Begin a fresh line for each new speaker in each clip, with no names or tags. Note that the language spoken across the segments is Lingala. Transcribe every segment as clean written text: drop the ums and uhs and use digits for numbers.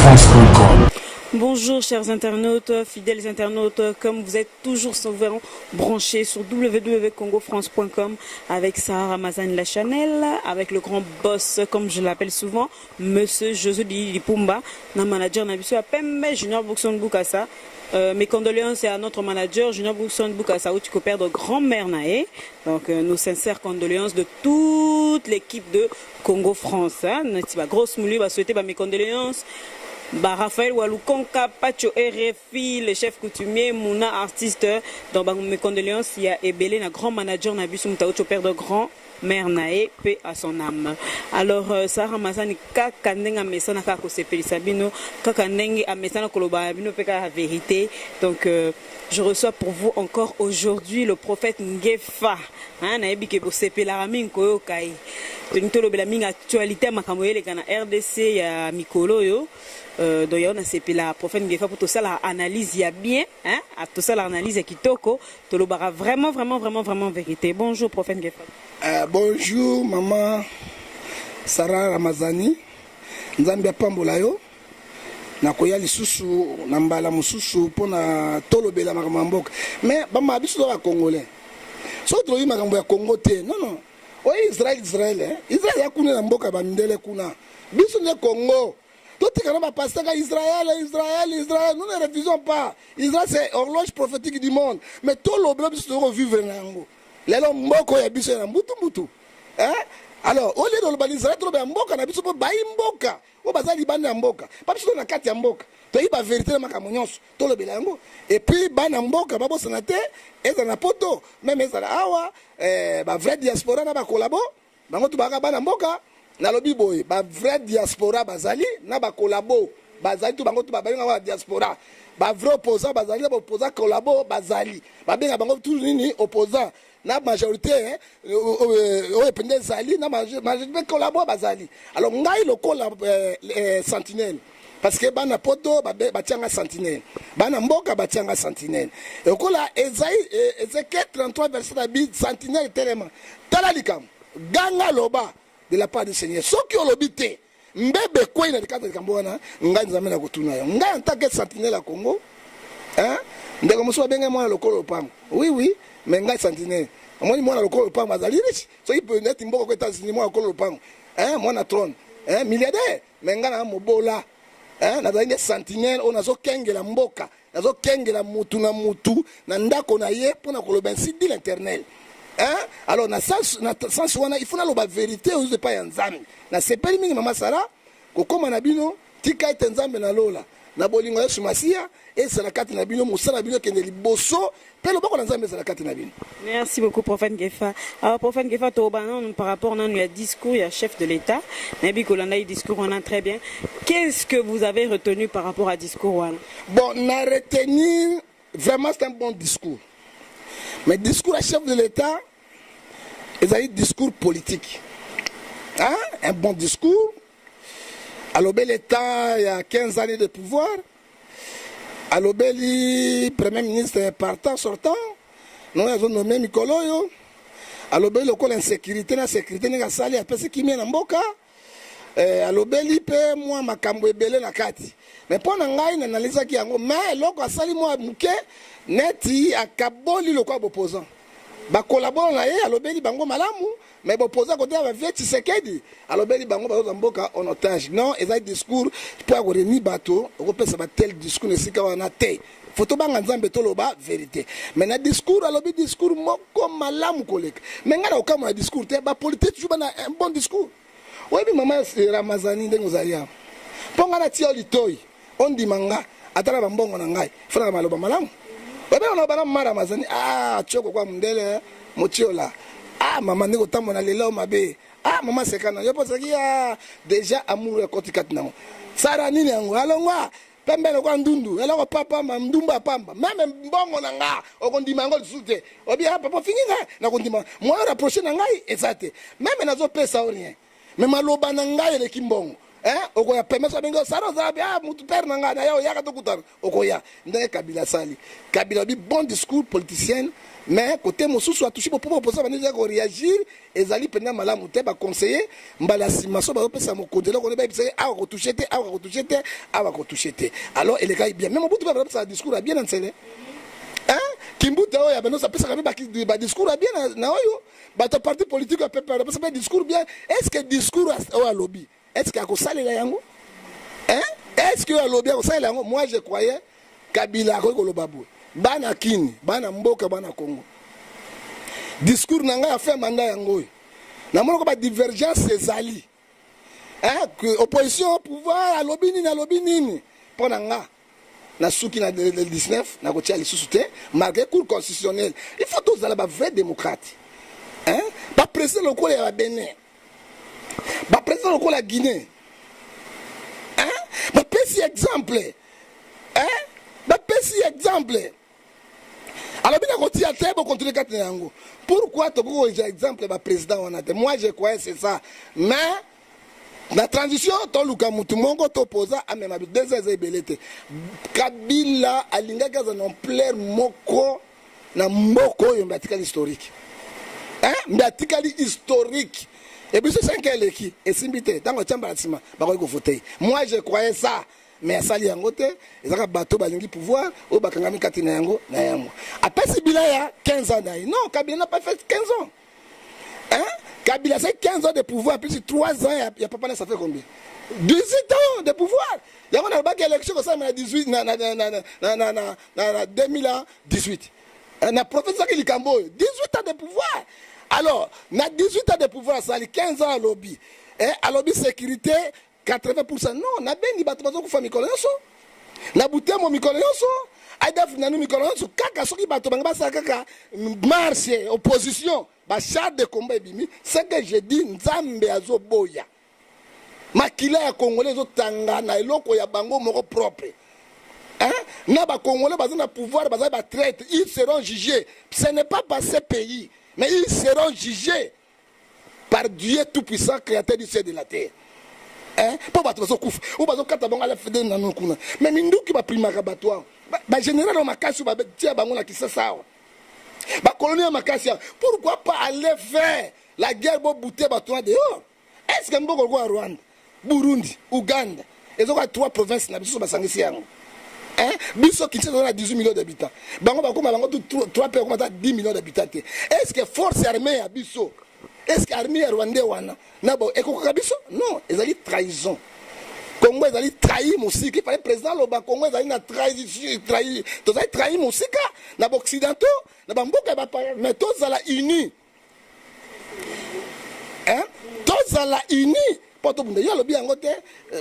congofrance.com.
Bonjour chers internautes, fidèles internautes, comme vous êtes toujours souvent branchés sur www.congofrance.com avec Sarah Ramazani La Chanel, avec le grand boss, comme je l'appelle souvent, Monsieur Josué Lipumba, na manager na biso ya Pembe Junior Bookson Bukasa. Mes condoléances à notre manager Junior Bookson Bukasa, où tu peux perdre grand-mère na ye. Donc nos sincères condoléances de toute l'équipe de Congo France. Hein. Neti ba grosse moulu ba souhaiter ba mes condoléances. Ba Raphaël Walukonka, Pacho RFI, le chef coutumier, Mouna artiste. Donc ba mes condoléances, il y a ebele na grand manager na biso muta ucho perdre grand mère na ye, paix à son âme. Alors Sarah Ramazani kaka ndenge amesana kaka kosepelisa bino, kaka ndenge amesana koloba bino pe kaka vérité. Donc je reçois pour vous encore aujourd'hui le prophète Ngefa. Hein, nayebi ke bosepelaka mingi koyoka ye. Tolingi tolobela mingi actualité ya makambo eleka na RDC ya mikolo oyo. Donc yango nasepela prophète Ngefa po tosala analyse ya bien, hein, tosala analyse ya kitoko, tolobaka vraiment vraiment vraiment vraiment vérité. Bonjour prophète Ngefa.
Bonjour maman Sarah Ramazani, Nzambe apambola yo. Nakoya lisusu na mbala mosusu mpona tolobela makambo ya mboka, mais bamama biso toza bacongolais, soki tolobi makambo ya Congo te, non non, oyo Israel, Israel, eh? Israel ya kuna na mboka bandele kuna, biso nde Congo. Totika na bapasteur ka Israël, Israël, Israël. Nous ne refusons pas Israël, c'est horloge prophétique du monde, mais tolobela biso tokovivre na yango lelo, mboka ya biso ya na mbutu mbutu, hein? Alors au lieu toloba l'Israël, toloba ya mboka na biso, mpo bayi mboka oyo baza libanda ya mboka, pa biso to na kati ya mboka toyebi bavérité na makambo nyonso, tolobela yango. Et puis bana mboka babosana te, ezala na poto, même ezala awa, bavrai diaspora na bacollabo, bango to baka bana mboka. Nalobi boye, bavrai diaspora bazali na bacollabo bazali, to bango to babengaka ba diaspora. Bavrai opposant bazali na baopposant collabo bazali, babenga bango toujours nini? Opposant. Na majorité oyo mpenza ezali na majorité mpe collabo bazali. Alors ngai lokola sentinelle, parce que bana poto batianga sentinelle, bana mboka batianga sentinelle, lokola ezai Ezekiel 33 verset na bi sentinelle telema, tala likambo, ganga, loba de la part du Seigneur. Soki olobi te, mbebe ekwei na likata likambo wana, ngai Nzambe na kotuna yo. Ngai en tant que sentinelle ya Congo, hein? Ndeko mosusu babenge mwana lokolo lopango, oui oui, mais ngai sentinelle, omoni mwana lokolo lopango azali riche. Soki neti mboka ko États-Unis, mwana lokolo lopango, hein? Mwana trône, hein? Milliardaire. Mais ngai na mobola, hein? Nazali nde sentinelle oyo nazokengela mboka, nazokengela mutu na mutu na ndako na ye mpona koloba ainsi dit l'Éternel, hein? Alors na sens wana, il faut naloba vérité oyo epai ya Nzambe. Nasepeli mingi, mama Sara, kokóma na bino. Tika ete Nzambe na lola na bolingo ya Yesu Masiya ezala kati na bino, mosala na bino ekende liboso mpe loboko na Nzambe ezala kati na bino.
Merci beaucoup, prophète Ngefa. Alors, prophète Ngefa, toba nanu par rapport nanu ya discours ya chef de l'État. Nayebi kolanda discours wana très bien. Qu'est-ce que vous avez retenu par rapport à discours wana?
Bon, na retenir vraiment, c'est un bon discours, mais discours ya chef de l'État ezali discours politique, hein? Un bon discours. Alobeli état ya 15 années de pouvoir, alobeli premier ministre partant, sortant non, azonommer mikolo oyo, alobeli lokola insécurité na sécurité, ndenge asali apesi kimia na mboka. Alobeli mpe mwa makambo ebele na kati, mais mpo na ngai nanalizaki yango, mais eloko asali mwa moke, neti akaboli lokola baopposant bacollabo na ye, alobeli bango malamu, mais baopposant kote ya bavieux Tshisekedi, alobeli bango bazozwa mboka en otage. Non, ezali discours mpo ya koréunir bato. Okopesa batel discours na esika wana te, fo tobanga Nzambe, toloba vérité. Mais na discours, alobi discours moko malamu koleka, mais ngai na kokamwa na discours te. Bapolitique toujours bana un bon discours. Oyebi, mama Ramazani, ndenge ozali awa, mpo ngai natia yo litoi, ondima nga ata na bambongo na ngai, fanaka maloba malamu. Oyebi, naloba na mama Ramazani, ah, tioko kwa mondele motiola, ah mama, ndenge otambola lelo mabe, ah mama, sekana yo mpo ozalaki ah, déjà amour ekoti kati nango. Sara nini yango alongwa pembe lokola ndundu, eloko papamba, ndumba pamba. Même mbongo na nga okondima yango lisusu te. Obi ah, papa, ofingi ngai, nakondima moyen rapproche na ngai eza te. Même nazopesa yo rien, mais maloba na ngai eleki mbongo. Hein? Okoya peme so abengi Sara oza wapi? Ah, mutu père na ngai na ya oyaka tokutana. Okoya. Ndenge Kabila asali. Kabila alobi bon discours politicienne, mais côté mosusu atouche bo po opposant bandi ko réagir ezali mpenza malamu te. Baconseiller mbala ya nsima so bazopesa mokonzi eloko nde bayebisa ye awa kotouche te, awa kotouche te, awa kotouche te. Alors elekaki bien, mais Mobutu mpe apesaka discours ya bien na nsele. Hein? Kimbuta oyo ya benoso apesaka mpe badiscours ya bien na oyo bato ya parti politique ya pepe apesa mpe discours bien. Est ce que discours oyo alobi, est ce que akosalela yango? Hein? Est ce que oyo alobi akosalela yango? Moi, je croyais Kabila akoki koloba boye: bana Kini, bana mboka, bana Congo, discours na ngai ya fin mandat yango oyo. Namonaka badivergence ezali, hein, opposition, pouvoir, alobi nini, alobi nini. Mpo na nga, nasuki na 19, nakotia lisusu te malgré Cour constitutionnelle. Il faut tozala bavrai démocrate, hein? Baprésident lokola ya babenin, baprésident lokola ya Guinée, hein? Bapesi exemple, hein? Bapesi exemple. Alobi nakotia te, bokontinue kati na yango. Pourquoi tokoki kozwa exemple ya baprésident wana te? Moi, je croyais, c'est ça. Mais na transition, toluka mutu moko topoza amema 2 ans, eza ebele te. Kabila alingaki aza na ampleur moko na mboka oyo, mbe atikali historique, hein? Mbe atikali historique. Ebiso 5 eleki, esimbi te. Ntango atia mbala nsima, bakoki kovote ye. Moi, je croyais ça, mais asali yango te. Ezaka bato balingi pouvoir oyo bakangami kati na yango. Na yango apesi bilan ya 15 ans na ye. Non, Kabila n'a pas fait 15 ans, hein? Kabila, c'est 15 ans de pouvoir plus 3 ans ya papa na, ça fait combien? 18 ans de pouvoir. Yango nalobaki élection kosalama na 18 na 2018. Na prophétisaki likambo oyo, 18 ans de pouvoir. Alors na 18 ans de pouvoir, asali 15 ans. Alobi, eh, alobi sécurité 80. Non, nabengi bato bazokufa mikolo nyonso na Butembo, mikolo nyonso ADF nanu, mikolo nyonso kaka soki bato bango basala kaka marche, opposition, bachar de combat ebimi. Ce que je dis, Nzambe azoboya makila ya Congolais ezotanga na eloko ya bango moko propre, hein? Na bacongolais baza na pouvoir, baza batraître, ils seront jugés. Ce n'est pas par ce pays, mais ils seront jugés par Dieu tout-puissant, créateur du ciel et de la terre, hein? Mpo bato bazokufa oyo bazokata bango ala fede nano kuna, mais minduki baprimaka bato awa, bagénéral oyo makasi oyo batia bango na Kisasa awa, bakoloni ya makasi awa. Pourquoi pas aller faire la guerre, bobute bato wana dehors? Est ce que mboka lokola Rwanda, Burundi, Uganda ezokoka trois provinces na biso basangisi yango, hein? Biso Kinshasa toza na 18 millions d'habitants, bango bakoma bango trois pe bakoma ata 10 millions d'habitants te. Est ce que force armée ya biso, est ce que armée ya Rwandais wana na bo ekokaka biso? Non, ezali trahison. Congo ezali trahi mosika. Ifale président aloba Congo ezali na trahi, tozali trahi mosika na baoccidentaux, na bamboka ya bapaya. Mais tozala uni, hein? Tozala uni mpo tobunda. Ye alobi yango te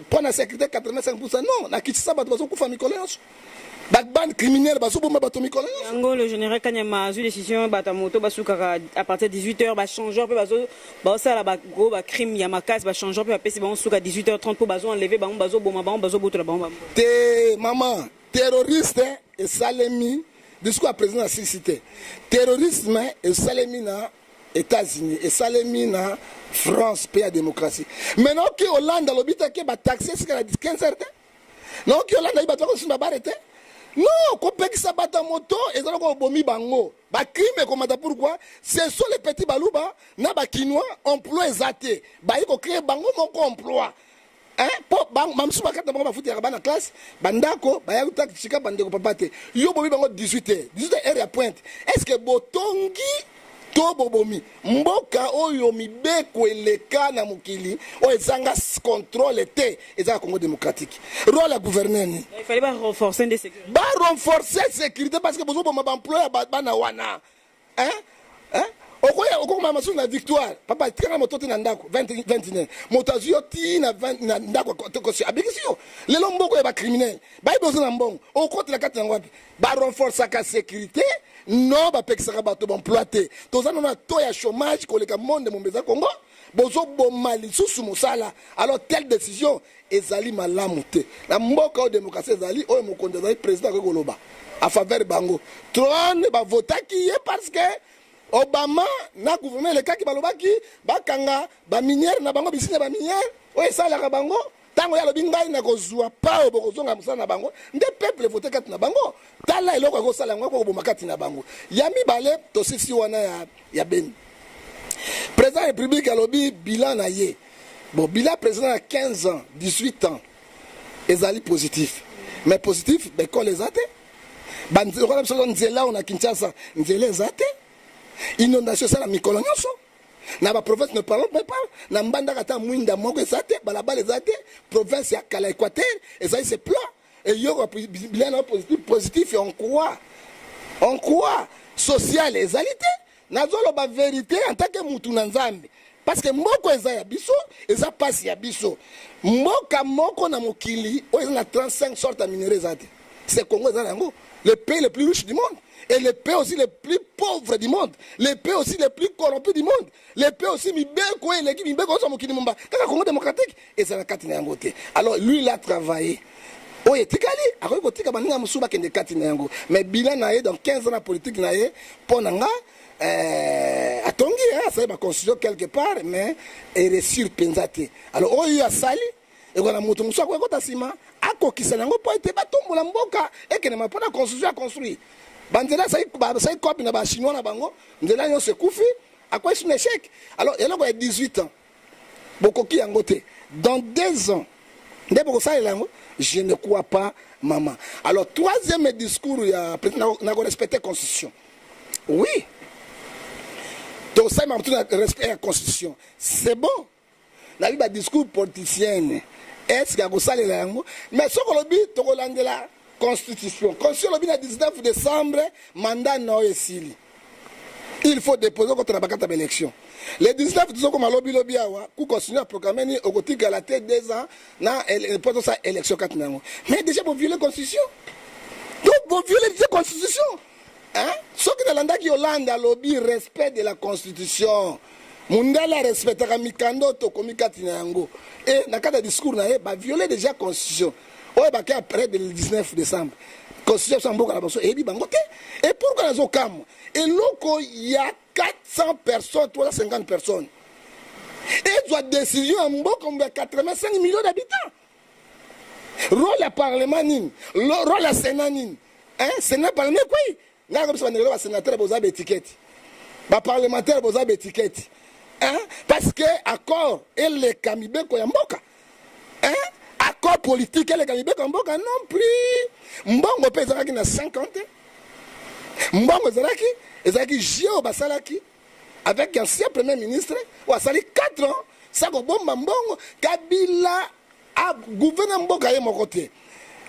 mpo na sécurité 85. Non, na Kinshasa bato bazokufa mikolo nyonso, babande criminelle bazoboma bato mikolo nyonso.
Yango le général Kanyama azwi décision, bato ya moto basukaka à partir de 18 heures. Bachangeur mpe bazosala bagros bacrime ya makasi, bachangeur mpe bapesi bango suka 18 h 30 mpo bazoenleve bango, bazoboma bango, bazobotola bango bambo.
Te, mama, terroriste esalemi, discours ya président asilisi te. Terrorisme esalemi na États-Unis, esalemi na France mpe ya démocratie. Mais naoki Hollande alobi te ke bataxi esika na 15 heures te. Naoki Hollande ayi bato bakosimba bare te. Non, kopekisa bato ya moto ezala kobomi bango, bacrime ekomata. Pourquoi? Ce sont les petits Baluba na Bakinois. Emploi eza te, bayi kocréer bango moko emploi, mpo bamosusu bakata bango bafutelaka bana classe, bandako bayaki sika bandeko papa te. Yo bomi bango 18 heures, 18 heures ya pointe. Est ce que botongi to bobomi mboka oyo? Mibeko eleka na mokili oyo ezanga contrôle te, eza ya Congo démocratique. Rôle ya gouverneur nini?
Il fallait barenforcer nde sécurité.
Barenforcer sécurité parce que bozoboma baemploi ya bana wana, hein? Hein? Okoya okokoma masusu na Victoire, papa tikanga moto te na ndako 21, moto azwi yo ti na ndako, kosi abikisi yo. Lelo mboko ya bacriminel bayebi oza na mbongo, okotela kati yango wapi? Barenforçaka sécurité? Non, bapekisaka bato baemploi te. Toza nano na taux ya chômage koleka monde mombe, eza Congo. Bozoboma lisusu mosala. Alors telle décision ezali malamu te na mboka oyo démocratie ezali, oyo mokonzi azali président, akoki koloba a faveur bango. Trône bavotaki ye parce que Obama na gouvernement elekaki balobaki bakanga baminière na bango, bisina baminière oyo esalaka bango. Ntango ye alobi ngai nakozwa pao, bokozonga mosala na bango, nde peuple vote kati na bango. Tala eloko akosala yango, akokoboma kati na bango. Ya mibale, tosisi wana ya Beni. Président ya République alobi bilan na ye. Bon, bilan président ya 15 ans, 18 ans, ezali positif. Mais positif, baekole eza te. Lokola biso nzela oyo na Kinshasa, nzela eza te. Inondation esala mikolo nyonso. Na ba province ne parlons même pas, na Mbandaka ata mwinda moko eza te, balabala eza te. Province ya kala Équateur ezali c'est plat. Eyoko bilan na positif, positif en quoi? En quoi? Social ezali te. Nazoloba vérité en tant que mutu na Nzambe. Parce que mboka eza ya biso, eza pasi ya biso. Mboka moko na mokili oyo eza na 35 sortes ya minerais eza te. C'est Congo eza na yango. Le pays le plus riche du monde et le pays aussi le plus pauvre du monde, le pays aussi le plus corrompu du monde, le pays aussi mibeko eleki mibeko nyonso ya mokili momba, kaka Congo démocratique ezala kati na yango te. Alors lui, il a travaillé. Oyo etikali akoki kotika baninga mosusu bakende kati na yango. Mais bilan na ye dans 15 ans na politique na ye, mpo na nga, atongi, asali baconstitution quelque part, mais eréussir mpenza te. Alors oyo asali ekola, moto mosusu akoki kota nsima akokisa yango mpo ete batombola mboka ekendema, mpona constitution aconstruire banzela. Asali cope na bachinois na bango, nzela nyonso ekufi, akwesi na échec. Alors eloko ya 18 ans bokoki yango te, dans 2 ans nde bokosalela yango? Je ne crois pas, maman. Alors, troisième discours ya président, nakorespecte constitution. Oui, tosali makambo na respect ya constitution, c'est bon. Nayebi badiscours politicienne, est ce que akosalela yango? Mais soki olobi tokolandela constitution, constitution olobi na 19 décembre mandat na oyo esili, il faut déposer, okota na bakati ya baélection le 19. Tozokoma lobilobi awa, cour constitution aproclame nini? Okotikala te 2 ans na po tosala élection kati na yango. Mais déjà boviole constitution, donc boviole déjà constitution, hein? Soki nalandaki Hollande, alobi respect de la constitution. Mundele arespectaka mikanda oyo tokomi kati na yango. E na kati ya discours na ye, baviole déjà constitution oyo bake après de le 19 décembre. Constitution biso ya mboka na biso eyebi bango te. Et pourquoi nazokamwa? Eloko ya 400 personnes, 350 personnes ezwa décision ya mboka ya 85 millions d'habitants. Rôle ya parlement nini? Rôle ya sénat nini? Hein? Sénat, parlement ekwei. Ngai kobiso bandeko basénateur, boza baétiquette, baparlementaire boza baétiquette, hein? Parce que accord eleka mibeko ya mboka, hein? Accord politique eleka mibeko ya mboka non plus. Mbongo mpe ezalaki na 50, mbongo ezalaki jeu oyo basalaki avec ancien premier ministre oyo asali 4 ans sa kobomba mbongo. Kabila agouverne mboka ye moko te,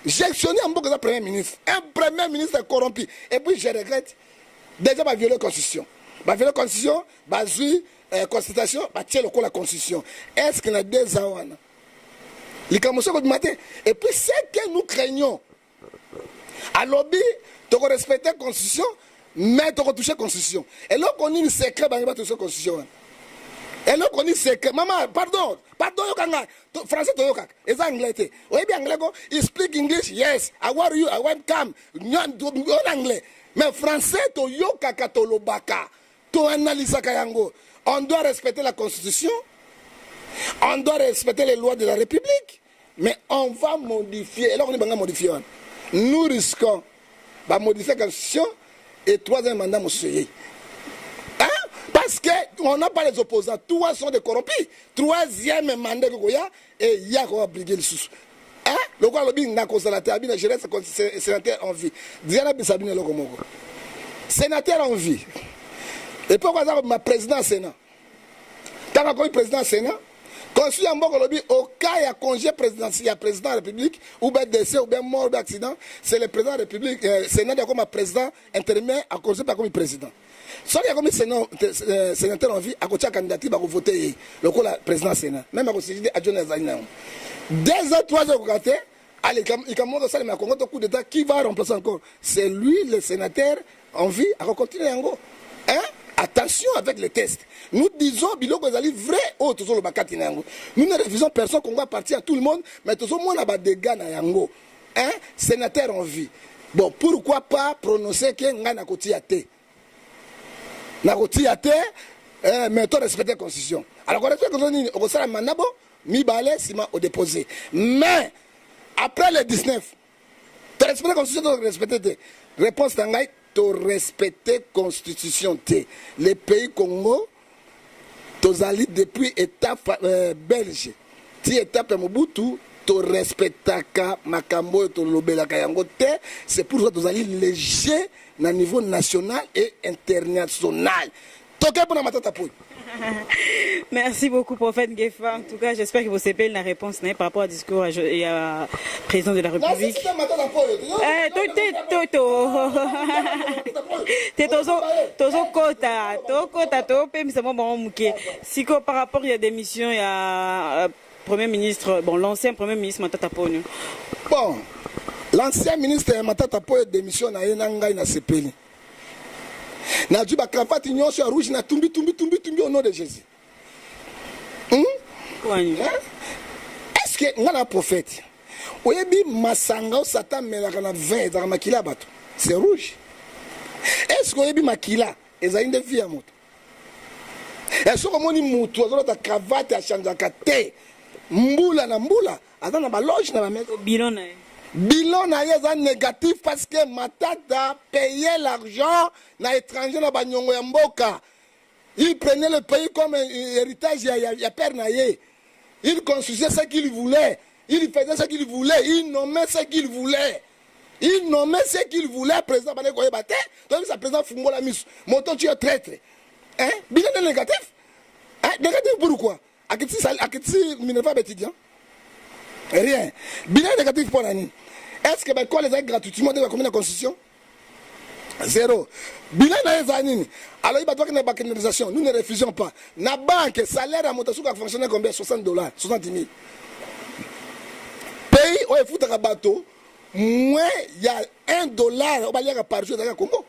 gestionnaire ya mboka eza premier ministre, un premier ministre corrompu. Et puis je regrette, déjà baviole constitution, baviole constitution, bazwi constitution batie lokola constitution. Est ce que na 2 ans wana likambo soki kobima te? Et puis ce que nous craignons, alobi tokorespecte constitution, mais tokotouche constitution. Eloko nini secret bangi batouche constitution wana? Eloko nini secret? Mama, pardon, pardon, yoka ngai. Français toyokaka, eza anglais te. Oyebi anglais ko? You speak English? Yes. How are you? I want come en anglais, mais français toyokaka, tolobaka, toanalysaka yango. On doit respecter la constitution, on doit respecter les lois de la République, mais on va modifier. Eloko nini banga modifier wana? Nous risquons bamodifier constitution et troisième mandat mosusu eyei, hein? Parce que on n'a pas les opposants, trois sont des corrompus. Troisième mandat ekokoya e ya koabrige lisusu, hein? Lokola alobi nakozala te, abi na je reste sénateur en vie. Diana bisa bino eloko moko, sénateur en vie epoko aza kobima président sénat. Ntango akomi président sénat, constitution ya mboka olobi au cas ya congé présidentiel ya président de la République, ou bien décès, ou bien mort, ou bien accident, c'est le président de la République, sénat akoma président intérimaire, akozi mpe akomi président. Soki akomi sénateur en vie, akotia candidature, bakovote ye lokola président sénat, même akosili adjoint azali na yango 2 ans, 3 ans ekoka te. Allez, likambo moko osalema ya Congo to coup d'état, qui va remplacer encore? C'est lui le sénateur en vie, akocontinue yango, hein? Attention avec les tests. Nous disons biloko ezali vrai oyo tozoloba kati na yango. Nous ne refusons personne, Congo appartient à tout le monde, mais tozomona badégâts na yango, hein? Sénateur en vie, bon, pourquoi pas prononcer ke ngai nakotia te, nakotia te, mais to respecter constitution. Alors korespecte constitution nini? Okosala mandat bo mibale, nsima odépose. Mais après le 19, torespecte constitution, torespecte te? Réponse na ngai: torespecte constitution te. Le pays Congo, tozali depuis étape belge ti étape ya Mobutu, torespectaka makambo oyo tolobelaka yango te. C'est pour ça tozali léger na niveau national et international. Toke mpona Matata Poi.
Merci beaucoup, prophète Ngefa. En tout cas, j'espère que vous savez la réponse, hein, par rapport au discours et à président de la République. Eh, to te to te tozo tozokota tokota topemisa mwa bango moke sikoyo par rapport ya démission ya premier ministre, bon, l'ancien premier ministre Matata Ponyo.
Bon, l'ancien ministre ya Matata Ponyo, démission na ye, na ngai nasepeli. Nazwi bacravate nyonso ya rouge, natumbi, tumbi, tumbi, tumbi au nom de Jésus.
Kwani?
Est ce que nga na prophète oyebi masanga oyo Satan amelaka na vin ezalaka makila ya bato, c'est rouge? Est ce que oyebi makila ezali nde vie ya moto? E soki omoni motu azolata cravate, achangeaka te mbula na mbula, aza na baloge na bamesa.
Bilan na ye?
Bilan na ye eza négatif, parce que Matata payait l'argent na étranger na banyongo ya mboka. Il prenait le pays comme un héritage ya père na ye. Il construisait ce qu'il voulait, il faisait ce qu'il voulait, il nommait ce qu'il voulait, il nommait ce qu'il voulait. Président bande koyeba te. Toyebisa président: fungola miso, moto tu es traître, hein? Bilan est négatif, hein? Négatif pourquoi? Akitisi minerval baétudiant? Rien. Bilan négatif mpo na nini? Est ce que baekole ezali gratuitement ndenge bakomi na constitution? Zéro. Bilan na ye eza nini? Alors bato bakende bacanalisation, nous ne refusons pas. Na banque, salaire ya moto asuka fonctionnaire combien? 60 dollars, 60 000. Pays oyo efutaka bato moins ya 1 dollar oyo baliaka par jour ezalaka Congo.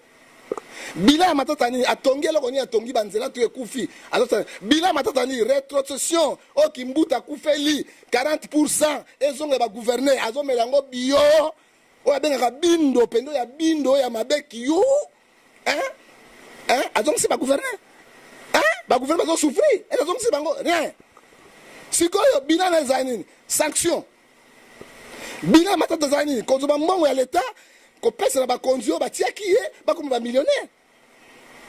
Bilan ya Matata nini? Atongi eloko nini? Atongi banzela to ekufi? Azosala bilan ya Matata nini? Rétrocession oyo Kimbuta akufeli, 40 % ezonga bagouverneur, azomela yango bio oyo abengaka bindo pendo ya bindo oyo ya mabe kiyo, hein? Hein? Azongisi bagouverneur, hein? Bagouverneur bazosouffrir, ete azongisi bango rien. Sikoyo bilan na ezala nini? Sanction. Bilan ya Matata ezala nini? Kozwa mbongo ya leta, kopesa na bakonzi oyo batiaki ye bakoma bamillionnaire,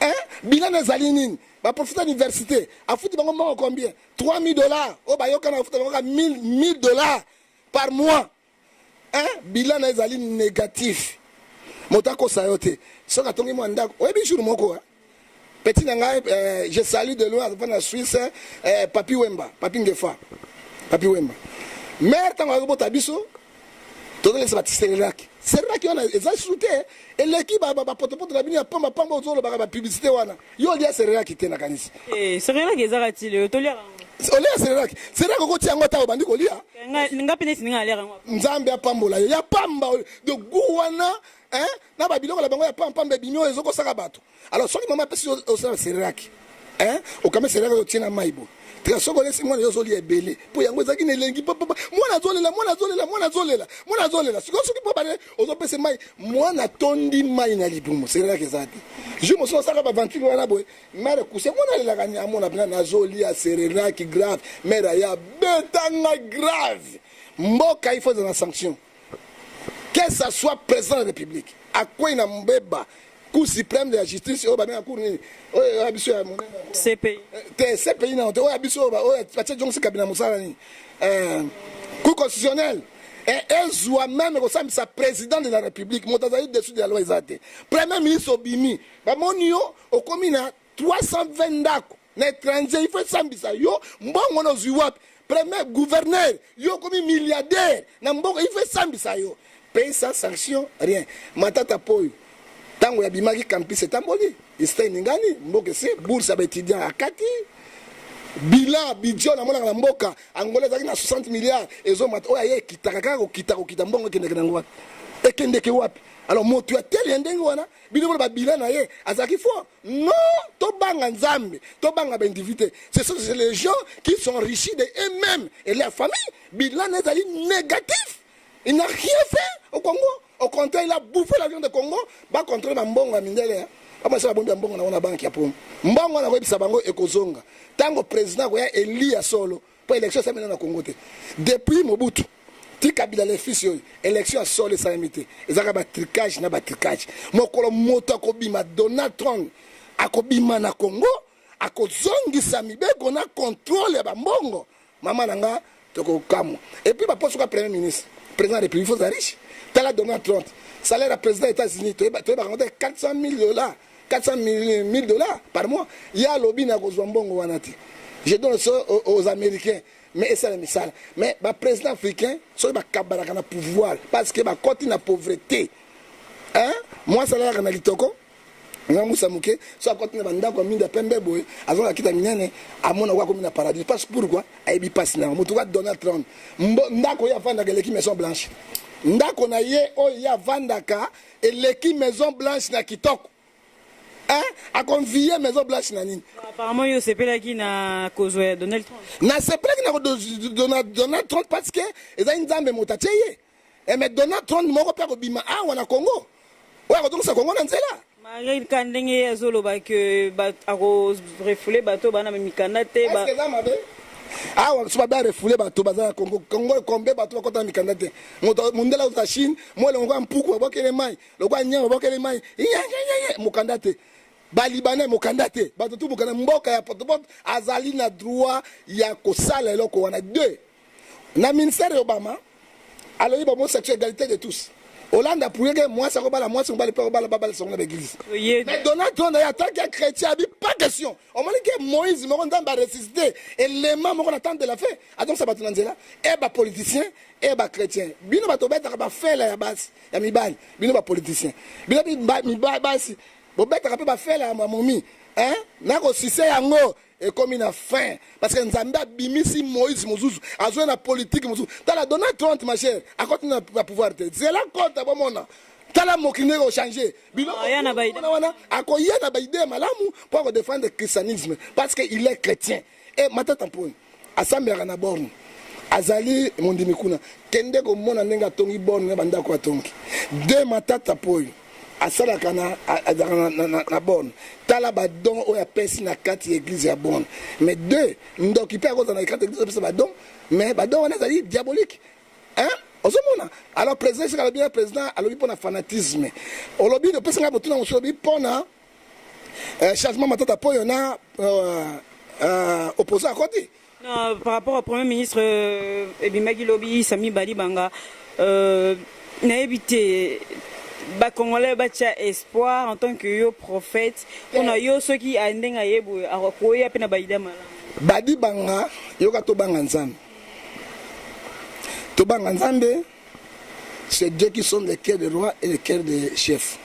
hein? Bilan ezali nini? Baprofesseur université, afuti bango mbongo combien? 3000 dollars. Oyo bayokana, afuta bango kaka 1000 dollars par mois, hein? Bilan na ezali négatif. Moto akosa yo te. Soki atongi mwa ndako, oyebi, jour moko, hein? Petit na ngai, je salue de loin, aza na Suisse, Papi Wemba, Papi Ngefa, Papi Wemba. Mare ntango azobota biso, tozolekisa batiselelaki selelaki wana eza susu te. Eleki bapotopoto na bino ya pamba pamba, ozolobaka bapublicité wana. Yo olia Cerelac te, nakanisi.
Cerelac ezaka ti lelo toliaka.
Olia Cerelac? Cerelac okotia yango ata obandi kolia.
Nga mpe neti ndenge aliaka yango.
Nzambe apambola yo. Ya pamba de gu wana, hein, na babiloko na bango ya pamba ebimi oyo ezokosaka bato. Alors soki mama apesi osala Cerelac, hein, okame Cerelac, otie na mai bo tika. Soki olesi mwana yo, ozolia ebele mpo yango ezalaki na elengi. Mwana azolela, mwana azolela, mwana azolela, mwana azolela. Sikoyo soki mpo bane ozopesa mai, mwana atondi mai na libumu. Cerelac eza te. Jour mosusu osalaka baventile wana boye, mare kuse mwana alelaka, amona mpena nazolia Cerelac grave. Mare aya betanga grave. Mboka, il faut eza na sanction, que ça soit président de la République akwei na mbeba, Cour suprême de la justice oyo babenga cour nini oyo ya biso ya monene?
CPI.
Te, CPI nano te. Oyo ya biso oyo batie jongisi kabila mosala nini, Cour constitutionnelle ezwa même kosambisa président de la République. Moto azali dessus de la loi eza te. Premier ministre obimi, bamoni yo okomi na 320 ndako na étranger, il faut esambisa yo. Mbongo wana ozwi wapi? Premier gouverneur, yo okomi milliardaire na mboka, il faut esambisa yo. Pays sans sanction, rien. Matata Ponyo, ntango yabimaki, campus etamboli, esta eningani, mboka ese bourse ya baétudiant akati. Bilan, budget namonaka na mboka Angola ezalaki na 60 milliards, ezomata. Oyo aye ekitaka kaka kokita, kokita. Mbongo ekendeke nango wapi? Ekendeke wapi? Alors moto ya tele ya ndenge wana, bino bona babilan na ye azalaki fort? Non, tobanga Nzambe, tobanga baindividu te. Ce sont les gens qui sont enrichis de eux-mêmes et leur famille. Bilan na ezali négatif. Il n'a rien fait au Congo. Au contraire, il a bouffé l'argent de Congo. Bacontrôle bambongo ya mindele, bamasa babombi ya mbongo nango na banque ya pomo. Mbongo wana koyebisa bango ekozonga ntango président akoya eli ya solo. Mpo élection esalemi na Congo te depuis Mobutu ti Kabila le fils. Oyo élection ya solo esalemi te, ezalaka batricage na batricage. Mokolo moto akobima, Donald Trump akobima na Congo, akozongisa mibeko na contrôle ya bambongo. Mama na nga, tokokamwa. Et puis baposte ka premier ministre, président ya République, faut riche. Tala Donald Trump, salaire ya président ya États-Unis, toyebaka ngo te, 400 000 dollars, 400 000 dollars par mois. Ye alobi na kozwa mbongo wana te, je donne ça aux Américains. Mais esala misala. Mais baprésident africain, soki bakabalaka na pouvoir, parce que bakoti na pauvreté, hein? Mwasi alalaka na litoko nga musa moke. So akoti na bandako ya mingi ya pembe boye, azonga kita minene, amona ko akomi na paradis. Parce pourquoi? Ayebi mpasi na yango. Motu ka Donald Trump, ndako oyo avandaka eleki Maison Blanche. Ndako na ye oyo ye avandaka eleki Maison Blanche na kitoko, hein? Akonvie Maison Blanche na nini?
Apparemment yo osepelaki na kozwa ya Donald Trump.
Nasepelaki na Donald Trump parce que ezali Nzambe moto atie ye. Mais Donald Trump moko mpe akobima awa na Congo, oyo akozongisa Congo na nzela.
Malgré ka ndenge ye azoloba ke akorefouler bato bana mikanda te.
Eza mabe awa so babe arefouler bato baza na Congo. Congo kombe bato bakota na mikanda te. Moto mondele aza Chine, mo elongo kwa mpuku babokele mai, lokwa nyama babokele mai, mokanda te. Balibanais, mokanda te. Bato tu mokanda. Mboka ya potopoto, azali na droit ya kosala eloko wana. Deux, na ministère ya Obama, alobi homosexuel, égalité de tous. Hollande aprouvé ke mwasi akobala mwasi, mobali mpe akobala, babala sango na baeglise. Mais Donald Trump aye, ataki ya chrétien, abi pas question. Omoni ke Moïse moko Nzambe aressuscité elema moko na temps de la fin, azongisa bato na nzela. E bapoliticien e bachrétien, bino bato obetaka bafele ya basi ya mibali, bino bapoliticien, bino basi bobetaka mpe bafele ya mamomi, nakosise yango ekomi na fin, parce que Nzambe abimisi Moïse mosusu, azwi na politike mosusu. Tala Donald Trump, ma chère, akoti na pouvoir te, zela kota bomona. Tala mokili ndenge ochange. Biloko wana, akoya na baidée malamu mpo akodéfendre christianisme, parce que il est chrétien. E Matata Mponi asambelaka na borne, azali mondimi kuna. Kende komona ndenge atongi borne na bandako atongi de. Matata Mpoyo asalaka na, azalaka na borne. Tala badon oyo apesi na kati ya église ya borne. Mais deux, ndoki mpe akozala na kati ya église, apesa badon, mais badon wana ezali diabolique, hein? Ozomona, alors président esika alobi, président alobi mpo na fanatisme. Olobi, opesi ngai botuna mosusu, olobi mpo na changement Matata Mpoyo na opposant akoti.
Non, par rapport au premier ministre ebimaki lobi, Sami Badibanga, nayebi te, bacongolais batia espoir en tant que yo prophète, mpona yo soki ndenge aye boye, akoya mpe na baidée malamu.
Badibanga, yoka, tobanga Nzambe, tobanga Nzambe. C'est Dieu qui sonde le cœur des rois et le cœur des chefs.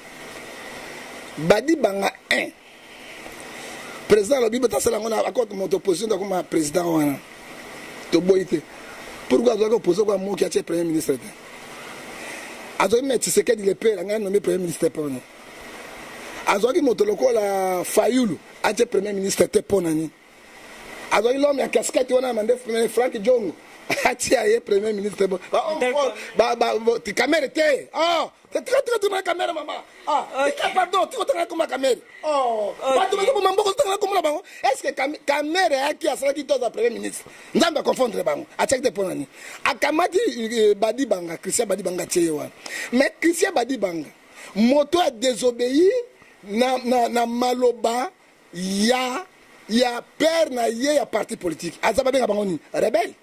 Badibanga 1, président alobi botasala yango na akota moto opposition, takoma président wana, toboyi te. Pourquoi azwaki opposition kwa moki, atie premier ministre te? Azwaki me Tshisekedi le père ngai nommé premier ministre mpo nani? Azwaki moto lokola Fayulu, atie premier ministre te mpo nani? Azwaki l'homme ya casquette wana mande, Frank Jongo, atia ye premier ministre. Kamerhe te. Oh, tika, tika, tika Kamerhe, mama. Ah, tika, pardon, tika otanga koma Kamerhe. Oh, bato bazoboma mboka, otanga komona bango. Est ce que Kamerhe ayaki, asalaki to aza premier ministre? Nzambe aconfondre bango, atiaki te mpo nani? Akamati Badibanga, Christian Badibanga, atie ye wana. Mais Christian Badibanga, moto ya désobéir na maloba ya père na ye ya parti politique, aza, babenga bango nini? Rebelle.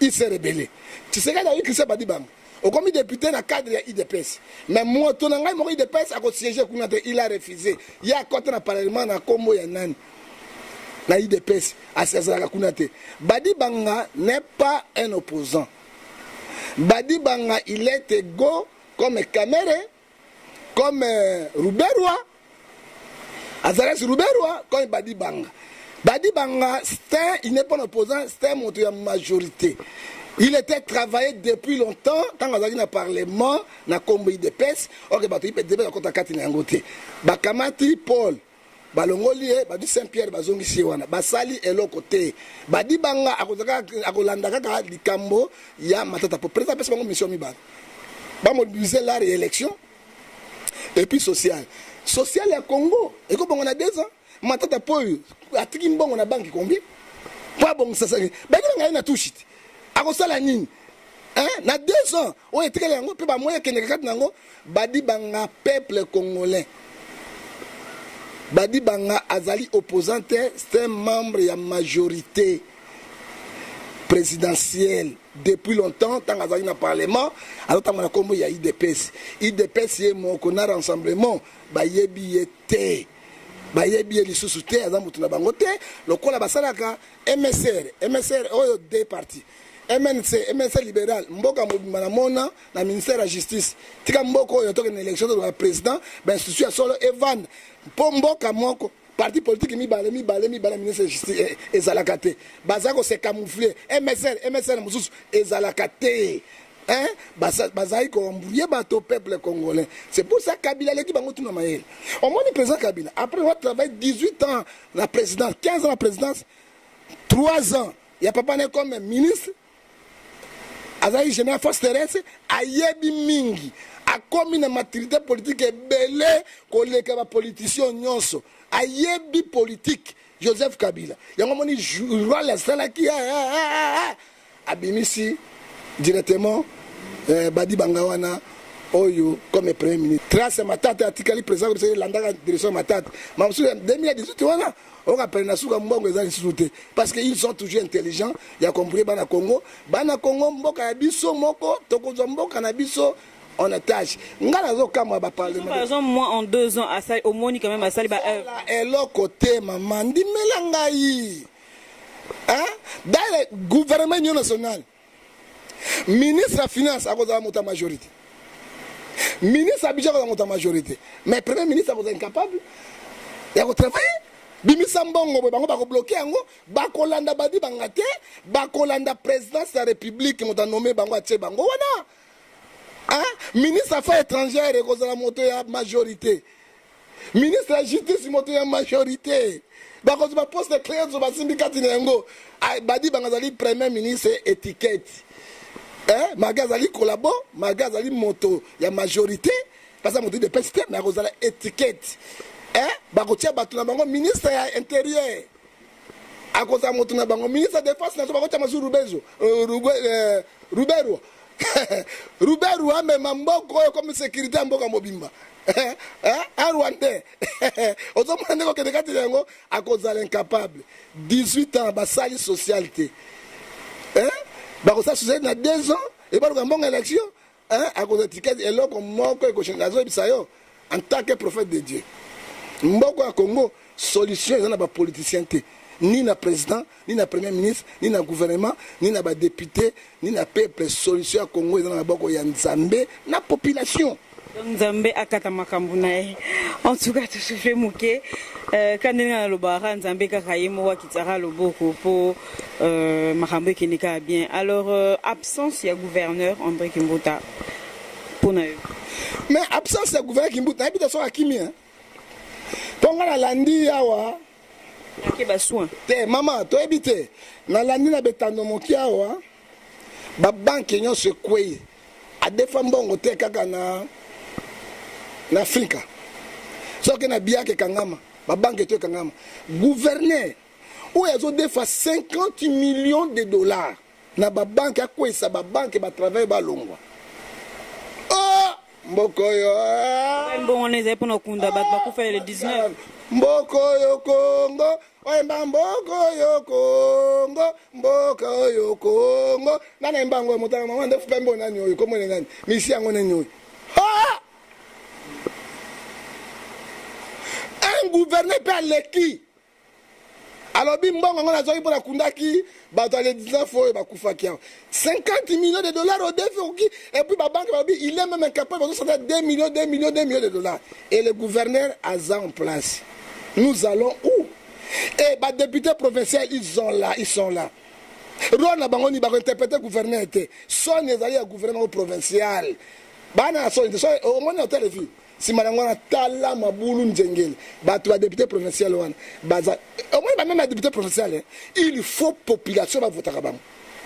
Il s'est rebellé. Tshisekedi ayi Christian Badibanga, okomi député na cadre ya UDPS, mais moto na ngai moko UDPS akosiége kuna te. Il a refusé. Ye akɔta na parlement na nkombo ya nani? Na UDPS, azalaka kuna te. Badibanga n'est pas un opposant. Badibanga, il est égaux comme Kamerhe, comme Ruberwa, Azarias Ruberwa, comme Badibanga. Badibanga, c'est un, il n'est pas un opposant, c'est un moto ya majorité. Il était travaillé depuis longtemps ntango azalaki na parlement na nkombo UDPS. Oke, bato UDPS akota kati na yango te. Bakamati Paul, balongoli ye, badi Saint Pierre, bazongisi ye wana, basali eloko te. Badibanga akolanda kaka likambo ya Matata po président apesi bango mission mibale: bamobilize l'art ya élection et puis social. Social ya Congo ekobongo na 2 ans. Matata po oyo atiki mbongo na banque combien? Mpo abongisa Badibanga ye na tushi te, akosala nini? Hein? Na 2 ans oyo etikali yango mpe bamoyi ekendeka kati na yango. Badibanga, peuple congolais, Badibanga azali opposant te, c'est un membre ya majorité présidentielle depuis longtemps. Ntango azalaki na parlement, azotambola na nkombo ya UDPS. UDPS ye moko na Rassemblement bayebi ye te, bayebi ye lisusu te, aza motu na bango te. Lokola basalaka MSR, MSR oyo deux parti, MNC, MNC libéral, mboka mobimba namona na ministère ya Justice. Tika mboka oyo tokende na élection, tozala président, bainstitution ya solo evanda, mpo mboka moko parti politique mibale mibale mibale, ministre ya Justice ezalaka te. Baza kose camoufler MSR, MSR mosusu ezalaka te. Hein? Bazali koembrouiller bato, peuple congolais. C'est pour ça Kabila aleki bango tuna mayele. Omoni président Kabila, après avoir travaillé 18 ans na présidence, 15 ans na présidence, 3 ans ya papa ne comme ministre, azali général force terrestre, ayebi mingi, akomi na maturité politique ebele koleka bapoliticien nyonso, ayebi politique. Joseph Kabila, yango omoni role asalaki, abimisi directement Badibanga wana oyo comme premier ministre. Trace ya Matata atikali président, elandaka direction ya Matata. Mamosusu 2018 wana oyoka pene na suka, mbongo eza lisusu te, parce que ils sont toujours intelligents ya compris. Bana Congo, bana Congo, mboka ya biso moko, tokozwa mboka na biso en otage. Nga nazokamwa baparlement.
Par exemple, moi, en 2 ans, asali, omoni quand même asali ba œuvre.
Eloko te, mama, ndimela ngai. Hein? Dans le gouvernement union nationale, ministre ya Finance akozala moto ya majorité, ministre ya Budget akozala moto ya majorité, mais premier ministre akozala incapable ya kotravailler. Bimisa mbongo boye, bango bakobloquer yango, bakolanda Badibanga te, bakolanda présidence ya République, moto anome bango, atie bango wana. Hein? Ministre Affaires étrangères ekozala moto ya majorité, ministre ya Justice moto ya majorité, bakozwa baposte clé nyonso basimbi kati na yango. Badibanga azali premier ministre étiquette, eh? Malgré azali collabo, malgré azali moto ya majorité, parce moto UDPS te, mais akozala étiquette, eh? Bakotia bato na bango. Ministre ya Intérieur akozala moto na bango, ministre ya Défense naso bakotia masu Rubezo, Ruberwa. Ruberwa amema mboka oyo comme sécurité ya mboka mobimba, un Rwandais. Ozomona ndenge okende kati na yango, akozala incapable. 18 ans basali social te, bakosala social na 2 ans, ebaluka mbongo élection, akozala étiquette. Eloko moko ekochange, azoyebisa yo en tant que prophète de Dieu, mboka ya Congo, solution eza na bapoliticien te, ni na président, ni na premier ministre, ni na gouvernement, ni na badéputé, ni na peuple. Solution ya Congo eza na maboko ya Nzambe na population.
Donc Nzambe akata makambo na ye. En tout cas, tosouffle moke ka ndenge nalobaka, Nzambe kaka ye moko akitaka loboko mpo makambo ekende kaka bien. Alors, absence ya gouverneur André Kimbuta, mpona yo?
Mais absence ya gouverneur Kimbuta, nayebi te soki akimi, mpo nga nalandi awa.
Ake basoin.
Te, mama, toyebi te. Nalandi na betando moki awa, babanke nyonso ekwei, adefa mbongo te kaka na Afrika. Soki na biaka ekangama, babanke to ekangama. Gouverneur oyo azodefa 50 millions de dollars na babanke, akweyisa babanke, batravaille balongwa. Oh, mboka oyo!
Mbongo wana ezali mpona kokunda bato bakufa le 19.
Mboka oyo Kongo, oyemba mboka oyo Kongo, mboka oyo Kongo, nani ayemba yango? Motanga mama nde fuka mbo nani oyo komone nani misi yango nani oyo. Ah! Un gouverneur mpe aleki, alobi mbongo yango nazwaki mpo nakundaki bato ya le 19 oyo bakufaki awa. 50 millions de dollars odefi okoki. Et puis babanke balobi il est même incapable, bazosala 2 millions, 2 millions, 2 millions de dollars, et le gouverneur aza en place. Nous allons où? Et badéputé provincial, ils sont là, ils sont là, rôle na bango ni bakointerpréter gouverneur te. Soni ezali ya gouvernement provincial, bana ya soni te. So omoni hotel ville, nsima nango wana, tala mabulu nzengeli, bato badéputé provincial wana baza. Omoni bameme ya député provincial, il faut population bavotaka bango,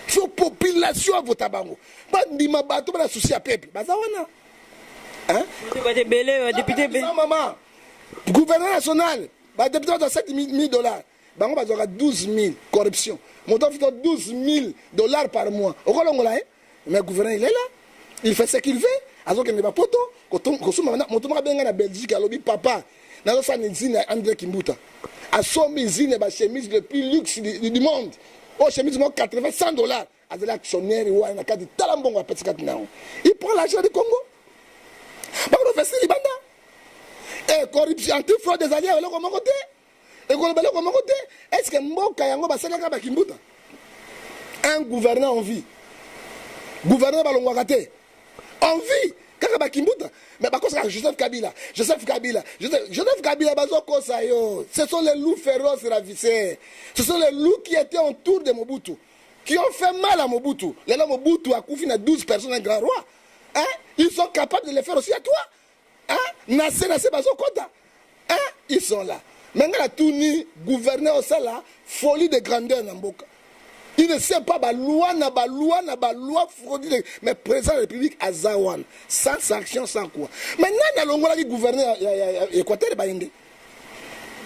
il faut population avota bango, bandima bato bana souci ya peuple baza wana.
Bato ebele, badéputé ebele.
Mama, gouverneur national, badéputé bato 7 000 dollars. Bango bazwaka 12 000. Corruption. Moto afuta 12 000 dollars par mois, okolongola ye? Mais gouverneur, il est là, il fait ce qu'il veut. Azokende bapoto kosomba. Moto moko abenga na Belgique, alobi: "Papa, nazosala usine ya André Kimbuta." Asombi usine ya bachemise le plus luxe du monde. Oyo chemise moko 80, 100 dollars. Azali actionnaire wana na kati. Tala mbongo apesi kati na yango. Il prend l'argent du Congo, bakoinvestir libanda. E corruption, antifraude ezali eloko moko te, ekoloba eloko moko te. Est ce que mboka yango basalaka bakimbuta? Un gouverneur en vie, gouverneur balongwaka te en vie, kaka bakimbuta. Mais bakosaka Joseph Kabila, Joseph Kabila, Joseph Kabila. Bazokosa yo. Ce sont les loups féroces ravisseurs, ce sont les loups qui étaient autour de Mobutu, qui ont fait mal à Mobutu. Lelo Mobutu akufi na 12 personnes, un grand roi, hein? Ils sont capables de le faire aussi à toi, hein? Na se, na se bazokota, hein? Ils sont là. Mais nga natuni: gouverneur osala folie de grandeur na mboka, il ne sait pas baloi na baloi na baloi fraude. Mais président de la République aza wana sans sanction, sans quoi. Mais nani alongolaki gouverneur ya Équateur? Bayende,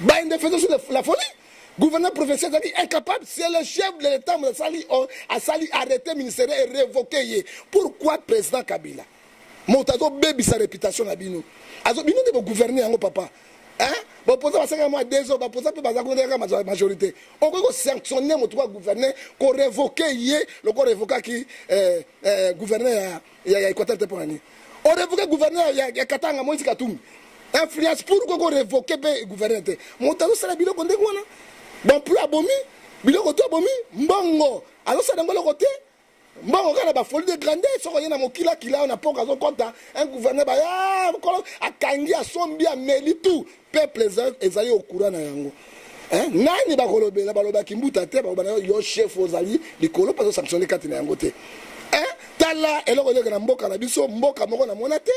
Bayende faisait sur la folie. Gouverneur provincial azalaki incapable. C'est le chef de l'État asali, asali arrêté ministériel et révoqué ye. Pourquoi président Kabila, moto azobebisa réputation na bino? Bino nde bogouverne yango, papa, hein? Bopoza basalaka mwa 2 ans, bapoza mpe baza kondeka majorité. Okoki kosanctionne moto kwa gouverneur, korévoquer ye loko révokaki gouverneur ya Équateur te. Mpo na nini orévoquer gouverneur ya Katanga, Moïse Katumbi? Influence. Pourquoi korévoquer mpe gouverneur te? Moto azosala biloko ndenge wana, bon, plus abomi biloko to abomi mbongo, azosala yango eloko te. Mbongo kaka na bafolie de grandeur. Soki oye na mokili akila oyo na mpoka, azokɔta un gouverneur baya mokolo akangi, asombi, ameli tout. Peuple ezali okura na yango. Nani bakolobela? Balobaki mbuta te, baloba na yo chef ozali likolo mpo azosanctionne kati na yango te. Tala eloko eloko na mboka na biso, mboka moko namona te.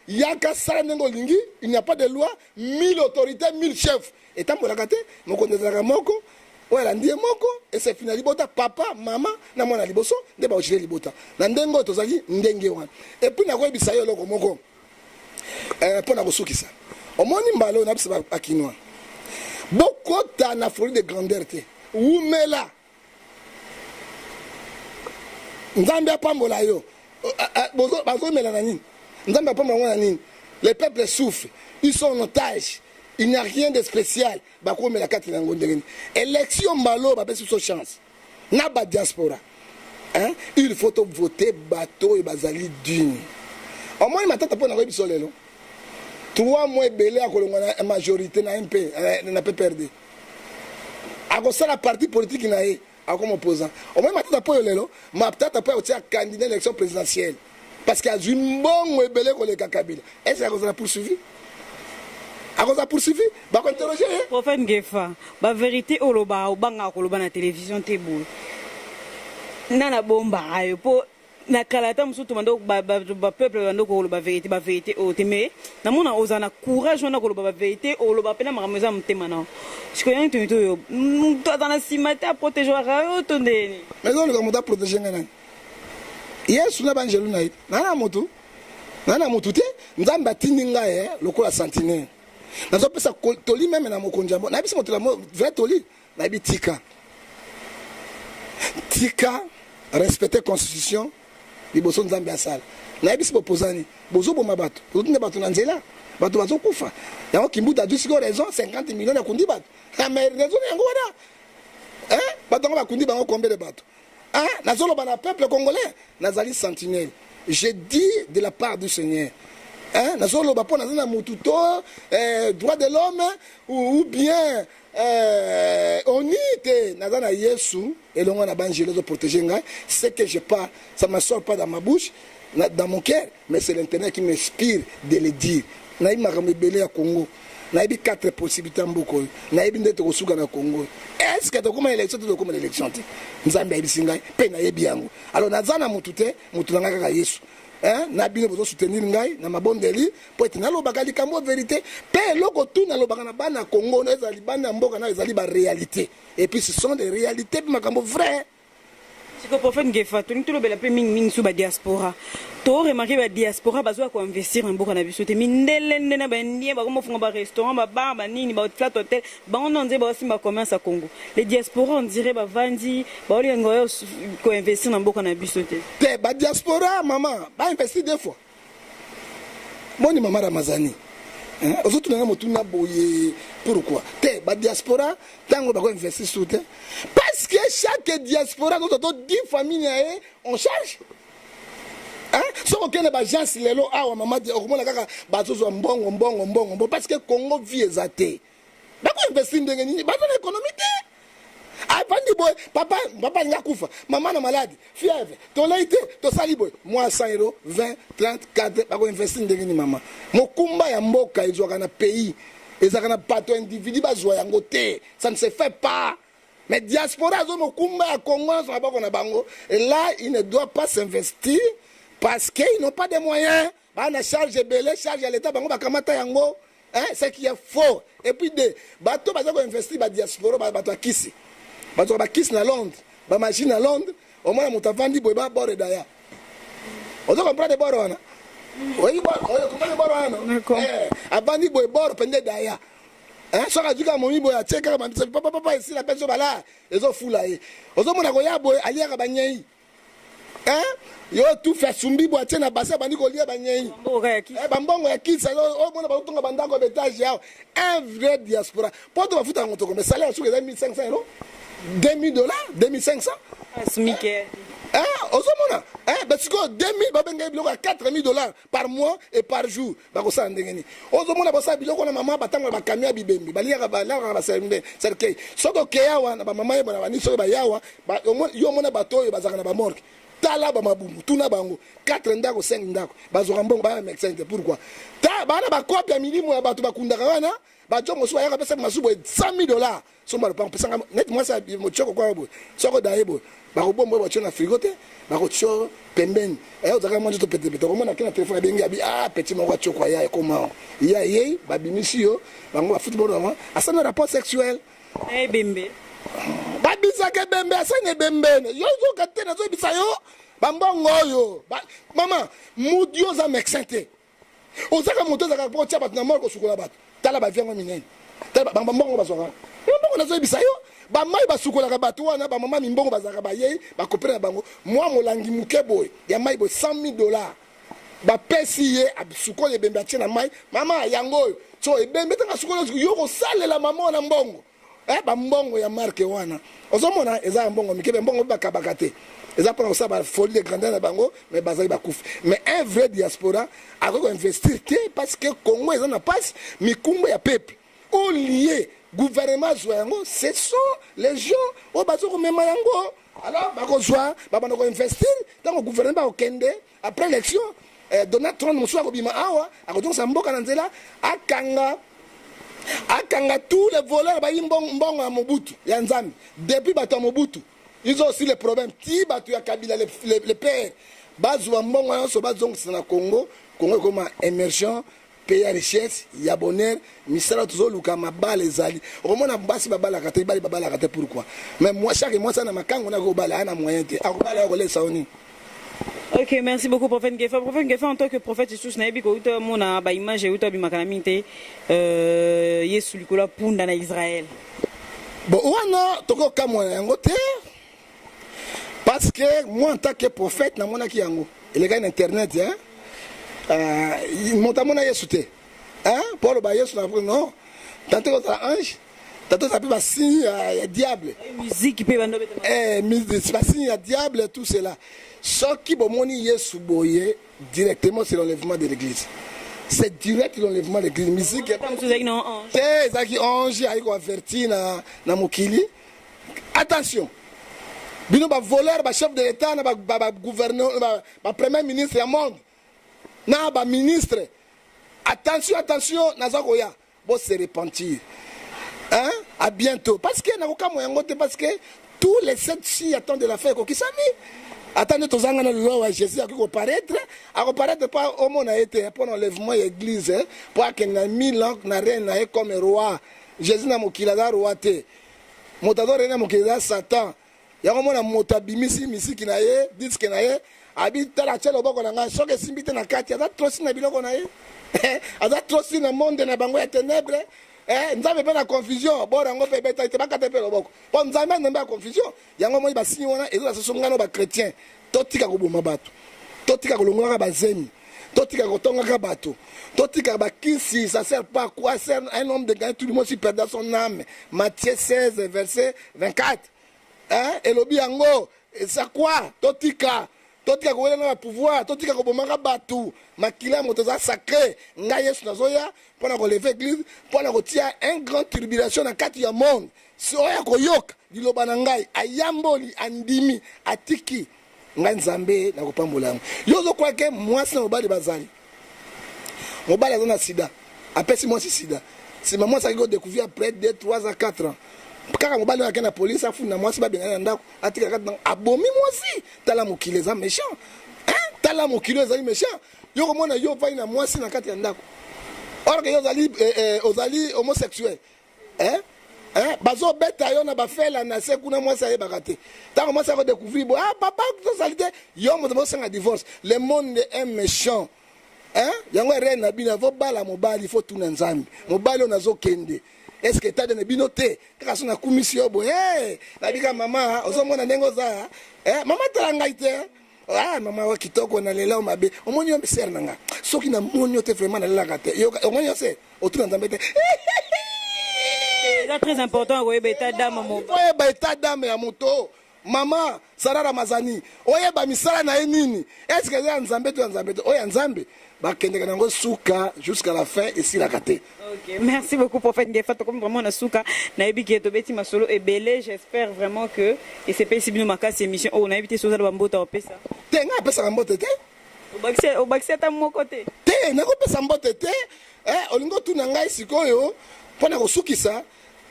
Yaka, sala ndenge olingi. Il n'y a pas de loi, mille autorités, mille chefs, etambolaka te. Mokonzi ezalaka moko, oyo alandi ye moko, esefi na libota, papa, mama na mwana liboso nde baogile libota na ndenge oyo tozali ndenge wana. Et puis nakoyebisa yo eloko moko mpo na kosukisa. Omoni mbala oyo na biso bakinois, bokota na folie de grandeur te. Wumela, Nzambe apambola yo. Bazomela na nini? Nzambe apambola yango na nini? Le peuple souffre, ils sont en otage, il n'y a rien de spécial. Bakomela kati na yango ndenge nini? Élection mbala oyo bapesi biso chance na badiaspora, hein? Il faut tovote bato oyo bazali digne. Omoni Matata, mpo nakoyebi biso lelo, 3 mois ebele akolongwa na majorité na MP, na PPRD, akosala parti politique na ye, akoma opposant. Omoni Matata mpo oyo lelo, Matata mpo akotia candidat élection présidentielle parce que azwi mbongo ebele koleka Kabila. Est ce akozala poursuivi? Akozala poursuivi, bakointerroger ye.
Prophète Ngefa, bavérité oloba, obangaka koloba na télévision te. Boye nana bombaka yo mpo na kala ata mosusu tobanda bapeuple bando koloba vérité, bavérité oyo te. Mais namona ozala na courage wana koloba bavérité, oloba mpena makambo eza motema na sikoyo. Yangi tomi to oyo moto aza na nsima te, aprotégeaka yo to ndeni?
Mais oluka moto aprotéger ngai nani? Yesu na banjelu na ye. Naa na motu, naa na motu te. Nzambe atindi ngai lokola sentinelle. Nazopesa toli même na mokonzi yango. Nayebisi moto vrai toli, nayebi: tika, tika, respecte constitution liboso Nzambe asala. Nayebisi bopozani, bozoboma bato, bozotinda bato na nzela, bato bazokufa. Yango Kimbuta azwi sikoyo raison, 50 million akundi bato. Mais raison yango wana, bato yango bakundi bango combien de bato? Nazoloba na peuple congolais, nazali sentinelle, je dis de la part du Seigneur, hein? Nazoloba mpo naza na mutu to droit de l'homme ou bien oni te. Naza na Yesu elongo na banjelo ezoprotéger ngai. Ce que je parle, ça me sort pas dans ma bouche, dans mon cœur, mais c'est l'Internet qui m'inspire de le dire. Nayebi makambo ebele ya Congo, nayebi quatre possibilité ya mboka oyo, nayebi nde tokosuka na Congo. Est ce que tokóma élection te? Tokóma na élection te. Nzambe ayebisi ngai mpe nayebi yango. Alors naza na motu te, motu na ngai kaka Yesu, na bino bozosoutenir ngai na mabondeli mpo ete nalobaka likambo vérité. Mpe eloko tu nalobaka na bana Congo, ezali bana ya mboka na ezali baréalité, et puis ce sont des réalités mpe makambo vrai.
Siko prophète Ngefa, tolingi tolobela mpe mingimingi su badiaspora. Toremarquer badiaspora bazwa koinvestir na mboka na biso te. Mindele nde na baindien bakomofunga barestaurant, babar, banini, baflat hotel, bango nde nzee baosimba commerce ya Congo. Les diaspora, on dirait bavandi, baolinga oyo koinvestir na mboka na biso te.
Te, badiaspora mama bainvestir deux fois. Boni mama Ramazani, ozotuna nga motuna boye pourquoi te badiaspora ntango bakoinvestir su te? Parce que chaque diaspora azozwa to 10 famille na ye en charge. Soki okende baagence lelo awa, mama, okomona kaka bazozwa mbongo, mbongo, mbongo, mbongo, parce que Congo vie eza te. Bakoinvestir ndenge nini? Baza na économie te. Avandi boye, papa, papa alingi akufa, mama na malade, fièvre, tolei te, tosali boye, mwa 100 euro, 20, 30, 4, bakoinvestir ndenge nini? Mama, mokumba ya mboka ezwaka na pays, ezalaka na bato, individu bazwa yango te, ça ne se fait pas. Mais diaspora azo mokumba ya Congo nyonso maboko na bango. Et là, il ne doit pas s'investir parce qu'ils n'ont pas de moyens. Bana charge ebele, charge ya l'État, bango bakamata yango, hein, ce qui est faux. Et puis de bato baza koinvestir, badiaspora, bato ya kisi, bato ya bakisi na Londres, bamachine na Londres. Omona moto avandi boye, babord daya, ozo comprendre bord wana? Oyebi comprendre bord wana? Avandi boye, bord pende daya, soki azwi kaka momi boye, atie kaka mamisapi, papapapa, esila mpe so bala ezofula ye. Ozomona koya boye, aliaka banyei, yo tufi, asumbi boye, atie na basi, abandi kolia banyei, bambongo ya kisi. Omona bazotonga bandako ya baétage awa. Un vrai diaspora, mpo to bafuta yango toko, mais salaire soki eza 1500 euro, 2000 dollars, 2500, ozomona basikoyo 2000, babengai biloko ya 4000 dollars par mois et par jour, bakosala ndenge nini? Ozomona basala biloko na mama, batangola bakamion ya bibembe, baliaka, balakaka bacercueil. Soki okei awa na bamama yeba na bani, soki bayawa yo, omona bato oyo bazalaka na bamorgue, tala bamabumu, tuna bango, 4 ndako, 5 ndako, bazwaka mbongo, baya médecin te. Pourquoi? Ta bana bakope ya milimo ya bato bakundaka wana, bajo mosusu bayaka pesa masusu boye 100 000 dollars, somba lopango, pesanga neti mwasi motioko kwa boye, soko daye boye, bakobomba oyo batio na frigo te, bakotio pembeni. Ozalaka mwa nzoto petepete, okomona ke na telefone abengi, abi ah, petit moko atioko aya, ekoma ya yei, babimisi yo, bango bafuti bono, bango asali na rapport sexuel.
Ebembe.
Babisaka ebembe, asali na ebembe. Yo ozoka te, nazoyebisa yo, bambongo oyo, mama, mutu yo oza médecin te, ozaka moto ozalaka mpo otia bato na mort, kosukola bato. Tala baviango minene, tala bambongo bazwaka, bambongo nazoyebisa yo, bamai basukolaka bato wana, bamama mimbongo bazalaka, bayei bakopere na bango mwa molangi moke boye ya mai boye, 100 000 dollars, bapesi ye, asukoli ebembe, atie na mai. Mama, yango oyo so ebembe ntango asukoli, yo kosalela mama wana mbongo, bambongo ya marque wana ozomona eza ya mbongo mike, mbongo bakabaka te, eza mpona kosala bafolie de grandeur na bango, mais bazali bakufi. Mais un vrai diaspora akoki koinvestir te parce que Congo eza na mpasi. Mikumba ya peuple, au lieu gouvernement azwa yango, ce sont les gens oyo baza komema yango. Alors bakozwa, babanda koinvestir ntango gouvernement bakokende après élection. Donald Trump mosusu akobima awa, akozongisa mboka na nzela, akanga, akanga tous les voleurs bayi mbongo ya Mobutu ya Nzambe. Depuis bato ya Mobutu, ils ont aussi les problèmes, ti bato ya Kabila le père, bazwa mbongo nyonso, bazongisa na Congo. Congo ekoma émergent, pays ya richesse, ya bonheur, misala tozoluka, mabala ezali. Okomona basi babalaka te, mibali babalaka te. Pourquoi? Mais moi, chaque mwasi ana makango na kobala, aya na moyen te, akobala, akolesa yo nini?
Ok, merci beaucoup, prophète Ngefa. Prophète Ngefa, en tant que prophète lisusu, nayebi kouta mona baimage euta bimaka na mingi te, Yesu likolo ya punda na Israël.
Bon, wana tokokamwa na yango te parce que moi, en tant que prophète, namonaki yango elekaki na internet, hein? Moto amona Yesu te, hein? Mpo aloba Yesu na non, tantôt kozala ange, tantôt ozala mpe basigne ya diable.
Musique mpe bando.
Basigne ya diable, tout cela. Soki bomoni Yesu boye directement, c'est l'enlèvement de l'église, c'est direct l'enlèvement de l'église. Musique te, ezalaki ange ayaki koavertir na mokili: attention, bino bavoleur, bachef de l'État na bagouverneur, bapremier ministre ya monde na baministre, attention, attention, naza koya, bose repentir, hein? À bientôt. Parce que nakokamwa yango te, parce que tous les sept signes ya temps de la fin ekokisami. Ata nde tozanga na lelo ya Jésus akoki koparaître, akoparaître mpo omona ye te, mpo na enlèvement ya église, mpo akende na 1000 ans na règne na ye comme roi. Jésus na mokili aza roi te, moto azorègne na mokili eza Satan. Yango mona moto abimisi misiki na ye, disque na ye, abi tala atia loboko na ngai, soki esimbi te na kati, aza trop na biloko na ye. Aza trop na monde na bango ya ténèbres. Eh, Nzambe mpe na confusion, bord yango mpe ebetaki te, bakata mpe loboko. Mpo Nzambe nzambe ya confusion. Yango moi basinyi wana ezala soso ngano ba chrétien. Totika koboma bato. Totika kolongolaka bazemi. Totika kotongaka bato. Totika bakisi, ça sert pas à quoi sert un homme de gagner tout le monde s'il perdra son âme. Matthieu 16 verset 24. Hein, elobi yango, eza quoi? Totika. Totika kowela na pouvoir, totika kobomaka bato. Makila ya moto eza sacré. Ngai Yesu nazoya mpona koleve église, mpona kotia un grand turbulation na kati ya monde. Si oyo akoyoka liloba na ngai, ayamboli, andimi, atiki, ngai Nzambe nakopambola yango. Yo ozokwaka ke mwasi na mobali bazali, mobali aza na sida, apesi mwasi sida, nsima mwasi akiki kodécouvrir après 2 3 ans 4 ans, kaka mobali oyo ake na polise, afunda mwasi, babengani na ndako, atika kati ndako, abomi mwasi. Tala mokili eza méchant, hein? Tala mokili oyo ezali méchant. Yo komona yo ovandi na mwasi na kati ya ndako, or que yo ozali, ozali homosexuel, hein? Hein? Bazobeta yo na bafela na se kuna, mwasi ayebaka te. Ntango mwasi akodécouvrir bo, ah papa, tozali te, yo moto bosenga divorce. Le monde est méchant, hein? Yango erreur na bino, avo bala mobali, faut tuna Nzambe, mobali oyo nazokende, est ce que etade na bino te? Kaka so nakumisi yo boye, hey, nabika mama, ozomona ndenge oza, eh, mama tala ngai te. Ah mama wa kitoko, nalela yo mabe. Omoni yo sere na nga, soki namoni yo te, vraiment nalelaka te. Omoni yo se otuna Nzambe te.
Eza très important koyeba état d'âme.
Oyeba état d'âme ya moto. Mama Sara Ramazani, oyeba misala na ye nini, est ce que eza ya Nzambe to ya Nzambe te? Oyo ya Nzambe bakendeka nango suka jusqu'à la fin, esilaka te.
Ok, merci beaucoup, prophète Ngefa. Tokomi vraiment na suka. Nayebi ke tobeti masolo ebele. J'espère vraiment que esepelisi bino makasi émission oyo. Nayebi te soki ozala bambota opesa.
Te, ngai apesaka mbote te.
Obakisi ata moko te?
Te, nakopesa mbote te. Eh, olingi otuna ngai sikoyo mpo na kosukisa,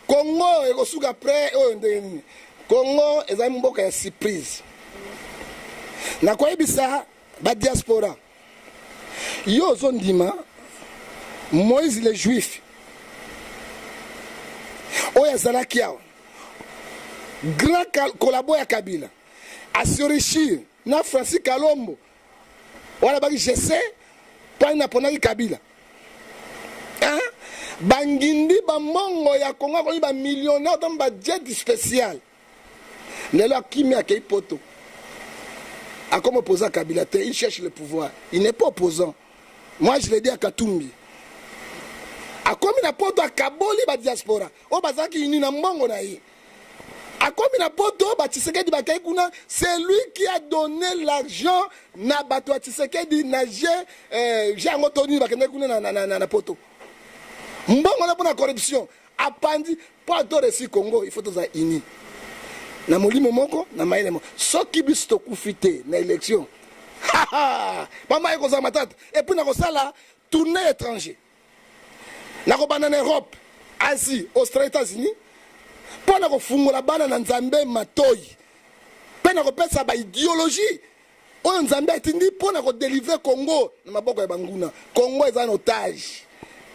Kongo ekosuka près oyo ndenge nini? Kongo ezali mboka ya surprise. Nakoyebisa badiaspora, yo ozondima Moïse le Juif oyo azalaki awa, grand collabo ya Kabila, as'enrichir na Francis Kalombo wana, baki je sais mpani naponaki Kabila, hein? Bangindi bambongo ya Kongo, akomi bamillionnaire, otomi bajet spécial. Lelo akimi, akei Poto, akomi opposant Kabila te. Il cherche le pouvoir, il n'est pas opposant. Moi, je l'ai dit à Katumbi, akomi na Poto, akaboli badiaspora oyo bazalaki uni na mbongo na ye. Akomi na Poto, batshisekedi bakei kuna, c'est lui qui a donné l'argent na bato ya Tshisekedi na je je yango to nini, bakendaki kuna na Poto, mbongo na mpona corruption apandi. Mpo ato resi Congo, il faut tozala uni na molimo moko, na mayele moko. Soki biso tokufi te na élection, mama, ekozala matata. Et puis nakosala tournée étranger, nakobanda na Europe, Asie, Australie, États-Unis, mpo na kofungola bana na Nzambe matoi mpe na kopesa baidéologie oyo Nzambe atindi mpo na kodélivrer Congo na maboko ya banguna. Congo eza na otage,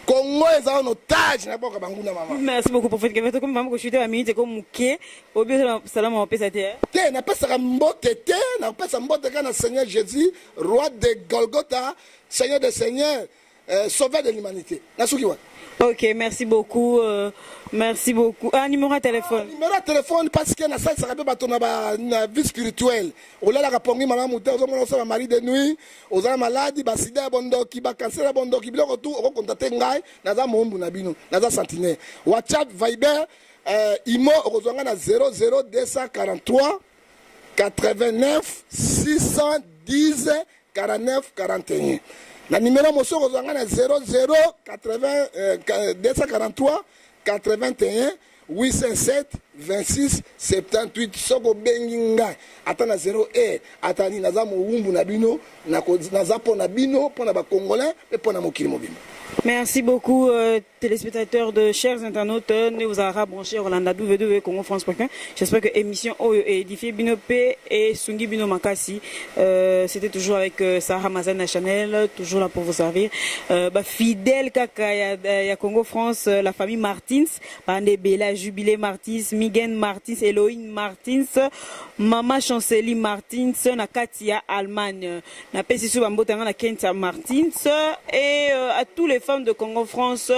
Congo eza en otage na maboko ya banguna, mama.
Merci beaucoup, prophète Ngefa. Tokomi vraiment kochuter, baminute eko moke. Obi salama opesa te?
Te, napesaka mbote te. Napesa mbote kaka na Seigneur Jésus, roi de Golgotha, Seigneur des seigneurs, sauveur de l'humanité. Nasuki wana.
Ok, merci beaucoup. Merci beaucoup. Ah, numéro de téléphone.
Ah, numéro de téléphone, parce que nasalisaka mpe bato na vie spirituelle. Olalaka pongi malamu te, ozomona osala mari de nuit, ozala maladi, basida ya bondoki, bacancer ya bondoki, biloko tu, okocontacter ngai. Naza moumbu na bino, naza sentinelle. WhatsApp, Viber, imo, okozwa ngai na 00 243 89 610 49 41. Na numéro mosusu, okozwa ngai na 00 80 243 81 807 26 78. Soki obengi ngai ata na 0 heure, ata nini, naza mowumbu na bino, naza mpo na bino, mpo na bacongolais mpe mpo na mokili mobimba.
Merci beaucoup, téléspectateurs de chers internautes. Ne vous aura branché Rolanda www.congofrance.com. J'espère que l'émission oyo édifié bino pe esungi bino makasi. C'était toujours avec Sarah Mazana Chanel, toujours là pour vous servir. Bah, fidèle kaka ya Congo France, la famille Martins, Bande Bela Jubilé Martins, Migen Martins, Eloïne Martins, Mama Chanceli Martins na kati ya Allemagne. Napesi su bambote na nga na Kentia Martins et à tous les femmes de Congo France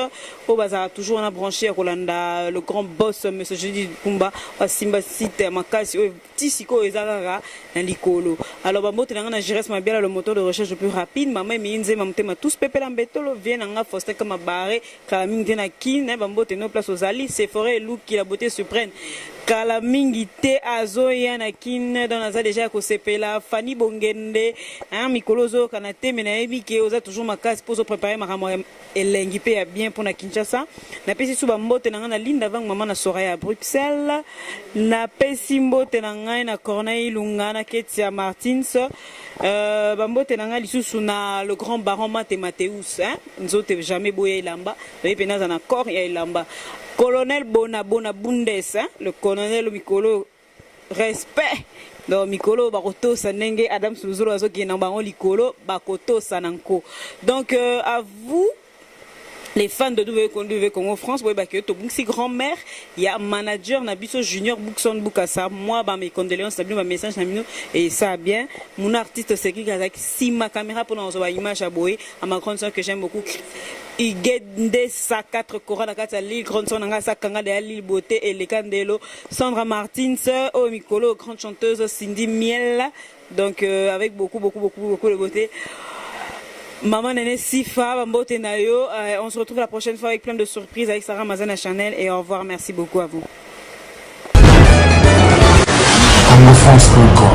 oyo bazalaka toujours wana branché ya kolanda le grand boss monsieur Jeudi Kumba, asimba site ya makasi oyo ti sikoyo eza kaka na likolo. Alors bambote na nga na Jires Mabiala, le moteur de recherche le plus rapide, mama Emili Nzema Motema tous pepela mbetolo vie na nga Faustin Kama Barre kala mingi te na Kin, bambote no place ozali Sephora Eluki, la beauté suprême, kala mingi te azoya na Kin, donc naza déjà ya kosepela. Fani Bongende, hein, mikolo ozoyokana te, me nayebi ke oza toujours makasi mpo ozoprépare makambo ya elengi mpe ya bien mpona Kinshasa. Napesi su bambote na ngai na Linda Vang, mama na Soraya ya Bruxelles. Napesi mbote na ngai na Corneille Lunga na Ketia Martins. Bambote na ngai lisusu na le grand baron Mate Mateus, hein? Nzote jamais boya elamba, toyebi mpe naza na corps ya elamba. Colonel Bona Bona Bundes, hein? Le colonel mikolo respect, donc mikolo bakotosa ndenge Adam Suluzolo azokende na bango likolo, bakotosa na nko. Donc à vous les fans de W Congo France, boyebaki tobungisi grand-mère ya manager na biso Junior Bookson Bukasa. Moi, ba mes condoléances na bino, ba message na bino et ça bien. Mon artiste Cédric azalaki nsima caméra mpona kozwa ba image ya boye. À ma grande soeur que j'aime beaucoup, Igende sa 4 Cora na kati ya Lille, grande sœur na ngai asakanga deya Lille, beauté eleka ndelo. Sandra Martins oyo mikolo grande chanteuse Cindy Miel, donc avec beaucoup beaucoup beaucoup beaucoup de beauté. Maman Néné Sifa, bambote na yo. On se retrouve la prochaine fois avec plein de surprises avec Sarah Mazana Chanel et au revoir, merci beaucoup à vous.
CongoFrance.com.